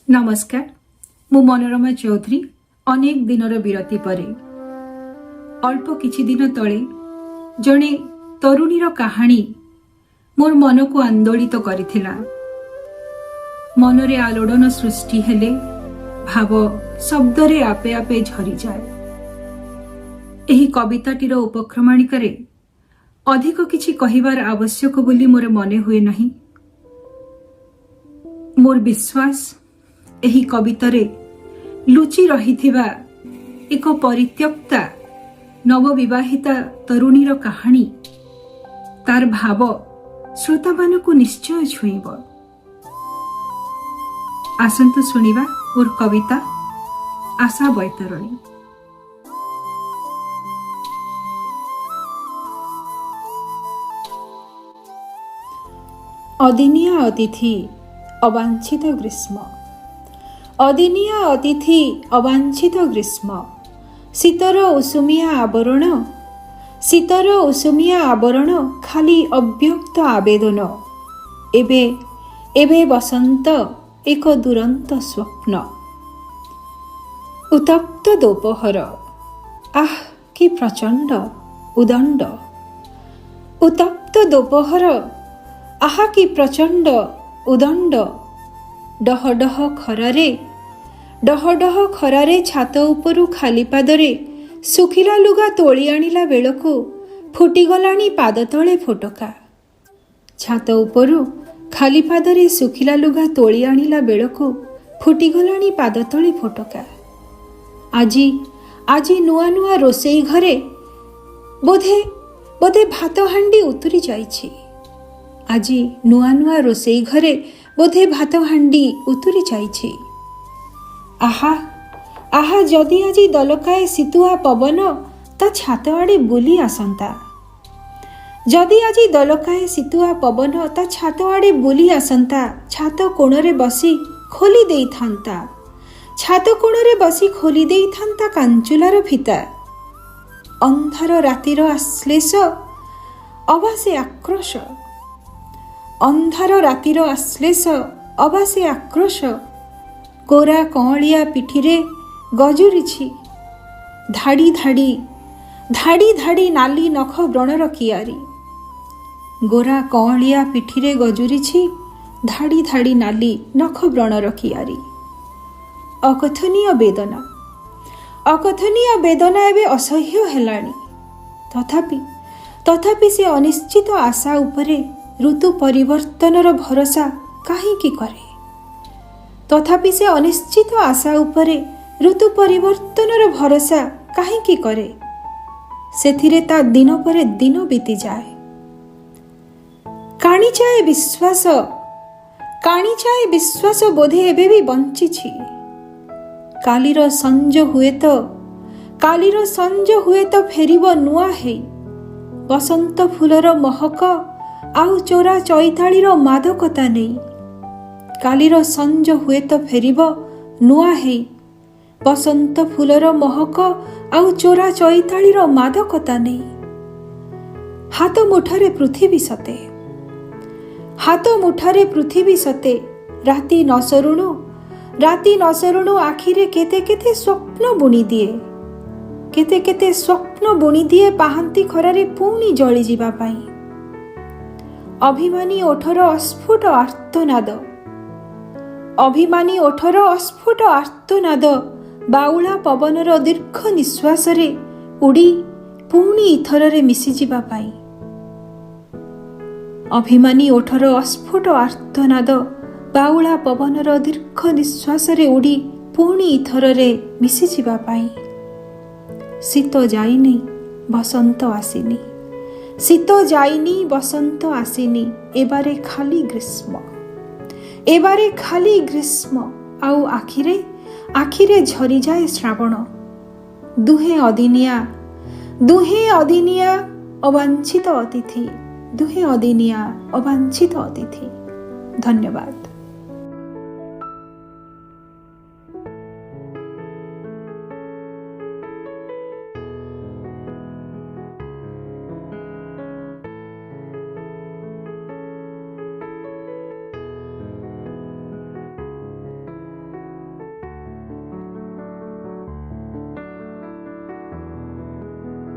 ନମସ୍କାର, ମୁଁ ମନୋରମା ଚୌଧୁରୀ। ଅନେକ ଦିନର ବିରତି ପରେ ଅଳ୍ପ କିଛି ଦିନ ତଳେ ଜଣେ ତରୁଣୀର କାହାଣୀ ମୋର ମନକୁ ଆନ୍ଦୋଳିତ କରିଥିଲା। ମନରେ ଆଲୋଡ଼ନ ସୃଷ୍ଟି ହେଲେ ଭାବ ଶବ୍ଦରେ ଆପେ ଆପେ ଝରିଯାଏ। ଏହି କବିତାଟିର ଉପକ୍ରମଣିକାରେ ଅଧିକ କିଛି କହିବାର ଆବଶ୍ୟକ ବୋଲି ମୋର ମନେ ହୁଏ ନାହିଁ। ମୋର ବିଶ୍ୱାସ, ଏହି କବିତାରେ ଲୁଚି ରହିଥିବା ଏକ ପରିତ୍ୟକ୍ତା ନବବିବାହିତା ତରୁଣୀର କାହାଣୀ, ତାର ଭାବ ଶ୍ରୋତାମାନଙ୍କୁ ନିଶ୍ଚୟ ଛୁଇଁବ। ଆସନ୍ତୁ ଶୁଣିବା ମୋର କବିତା ଆଶା ବୈତରଣୀ। ଅଦିନିଆ ଅତିଥି ଅବାଞ୍ଛିତ ଗ୍ରୀଷ୍ମ। ଅଦିନିଆ ଅତିଥି ଅବାଞ୍ଛିତ ଗ୍ରୀଷ୍ମ, ଶୀତର ଉଷୁମିଆ ଆବରଣ, ଶୀତର ଉଷୁମିଆ ଆବରଣ, ଖାଲି ଅବ୍ୟକ୍ତ ଆବେଦନ। ଏବେ ଏବେ ବସନ୍ତ ଏକ ଦୁରନ୍ତ ସ୍ୱପ୍ନ। ଉତ୍ତପ୍ତ ଦୋପହର, ଆଃ କି ପ୍ରଚଣ୍ଡ ଉଦଣ୍ଡ। ଉତ୍ତପ୍ତ ଦୋପହର, ଆହା କି ପ୍ରଚଣ୍ଡ ଉଦଣ୍ଡ। ଡହ ଡହ ଖରାରେ, ଡହ ଡହ ଖରାରେ ଛାତ ଉପରୁ ଖାଲି ପାଦରେ ଶୁଖିଲା ଲୁଗା ତୋଳି ଆଣିଲା ବେଳକୁ ଫୁଟିଗଲାଣି ପାଦ ତଳେ ଫୋଟକା। ଛାତ ଉପରୁ ଖାଲି ପାଦରେ ଶୁଖିଲା ଲୁଗା ତୋଳି ଆଣିଲା ବେଳକୁ ଫୁଟିଗଲାଣି ପାଦ ତଳେ ଫୋଟକା। ଆଜି ଆଜି ନୂଆ ନୂଆ ରୋଷେଇ ଘରେ ବୋଧେ ବୋଧେ ଭାତ ହାଣ୍ଡି ଉତୁରି ଯାଇଛି। ଆଜି ନୂଆ ନୂଆ ରୋଷେଇ ଘରେ ବୋଧେ ଭାତ ହାଣ୍ଡି ଉତୁରି ଯାଇଛି। ଆହା ଆହା, ଯଦି ଆଜି ଦଲକାଏ ଶୀତୁଆ ପବନ ତା ଛାତ ଆଡ଼େ ବୁଲି ଆସନ୍ତା। ଯଦି ଆଜି ଦଲକାଏ ଶୀତୁଆ ପବନ ତା ଛାତ ଆଡ଼େ ବୁଲି ଆସନ୍ତା, ଛାତ କୋଣରେ ବସି ଖୋଲି ଦେଇଥାନ୍ତା, ଛାତ କୋଣରେ ବସି ଖୋଲି ଦେଇଥାନ୍ତା କାଞ୍ଚୁଲାର ଫିତା। ଅନ୍ଧାର ରାତିର ଆଶ୍ଳେଷ ଅବା ସେ ଆକ୍ରୋଶ, ଅନ୍ଧାର ରାତିର ଆଶ୍ଳେଷ ଅବା ସେ ଆକ୍ରୋଶ, କୋରା କଅଁଳିଆ ପିଠିରେ ଗଜୁରିଛି ଧାଡ଼ି ଧାଡ଼ି, ଧାଡ଼ି ଧାଡ଼ି ନାଲି ନଖ ବ୍ରଣର କିଆରି। ଗୋରା କଅଁଳିଆ ପିଠିରେ ଗଜୁରିଛି ଧାଡ଼ି ଧାଡ଼ି ନାଲି ନଖ ବ୍ରଣର କିଆରି। ଅକଥନୀୟ ବେଦନା, ଅକଥନୀୟ ବେଦନା ଏବେ ଅସହ୍ୟ ହେଲାଣି। ତଥାପି ତଥାପି ସେ ଅନିଶ୍ଚିତ ଆଶା ଉପରେ ଋତୁ ପରିବର୍ତ୍ତନର ଭରସା କାହିଁକି କରେ? ତଥାପି ସେ ଅନିଶ୍ଚିତ ଆଶା ଉପରେ ଋତୁ ପରିବର୍ତ୍ତନର ଭରସା କାହିଁକି କରେ? ସେଥିରେ ତା ଦିନ ପରେ ଦିନ ବିତିଯାଏ। କାଣିଚାଏ ବିଶ୍ୱାସ, କାଣିଚାଏ ବିଶ୍ୱାସ ବୋଧେ ଏବେ ବି ବଞ୍ଚିଛି। କାଲିର ସଞ୍ଜ ହୁଏତ, କାଲିର ସଞ୍ଜ ହୁଏତ ଫେରିବ ନୂଆ ହେଇ, ବସନ୍ତ ଫୁଲର ମହକ ଆଉ ଚୋରା ଚୈତାଳିର ମାଦକତା ନେଇ। କାଲିର ସଞ୍ଜ ହୁଏତ ଫେରିବ ନୂଆ ହେଇ, ବସନ୍ତ ଫୁଲର ମହକ ଆଉ ଚୋରା ଚୈତାଳିର ମାଦକତା ନେଇ। ହାତ ମୁଠାରେ ପୃଥିବୀ ସତେ, ହାତ ମୁଠାରେ ପୃଥିବୀ ସତେ, ରାତି ନ ସରୁଣୁ, ରାତି ନ ସରୁଣୁ ଆଖିରେ କେତେ କେତେ ସ୍ୱପ୍ନ ବୁଣିଦିଏ, କେତେ କେତେ ସ୍ୱପ୍ନ ବୁଣିଦିଏ ପାହାନ୍ତି ଖରାରେ ପୁଣି ଜଳିଯିବା ପାଇଁ। ଅଭିମାନୀ ଓଠର ଅସ୍ଫୁଟ ଆର୍ତ୍ତନାଦ, ଅଭିମାନୀ ଓଠର ଅସ୍ଫୁଟ ଆର୍ତ୍ତନାଦ ବାଉଳା ପବନର ଦୀର୍ଘ ନିଶ୍ୱାସରେ ଉଡ଼ି ପୁଣି ଇଥରରେ ମିଶିଯିବା ପାଇଁ। ଅଭିମାନୀ ଓଠର ଅସ୍ଫୁଟ ଆର୍ତ୍ତନାଦ ବାଉଳା ପବନର ଦୀର୍ଘ ନିଶ୍ୱାସରେ ଉଡ଼ି ପୁଣି ଇଥରରେ ମିଶିଯିବା ପାଇଁ। ଶୀତ ଯାଇନି, ବସନ୍ତ ଆସିନି, ଶୀତ ଯାଇନି, ବସନ୍ତ ଆସିନି, ଏବାରେ ଖାଲି ଗ୍ରୀଷ୍ମ, ଏବାରେ ଖାଲି ଗ୍ରୀଷ୍ମ। ଆଉ ଆଖିରେ ଆଖିରେ ଝରିଯାଏ ଶ୍ରାବଣ। ଦୁହେଁ ଅଦିନିଆ, ଦୁହେଁ ଅଦିନିଆ ଅବାଞ୍ଛିତ ଅତିଥି, ଦୁହେଁ ଅଦିନିଆ ଅବାଞ୍ଛିତ ଅତିଥି। ଧନ୍ୟବାଦ।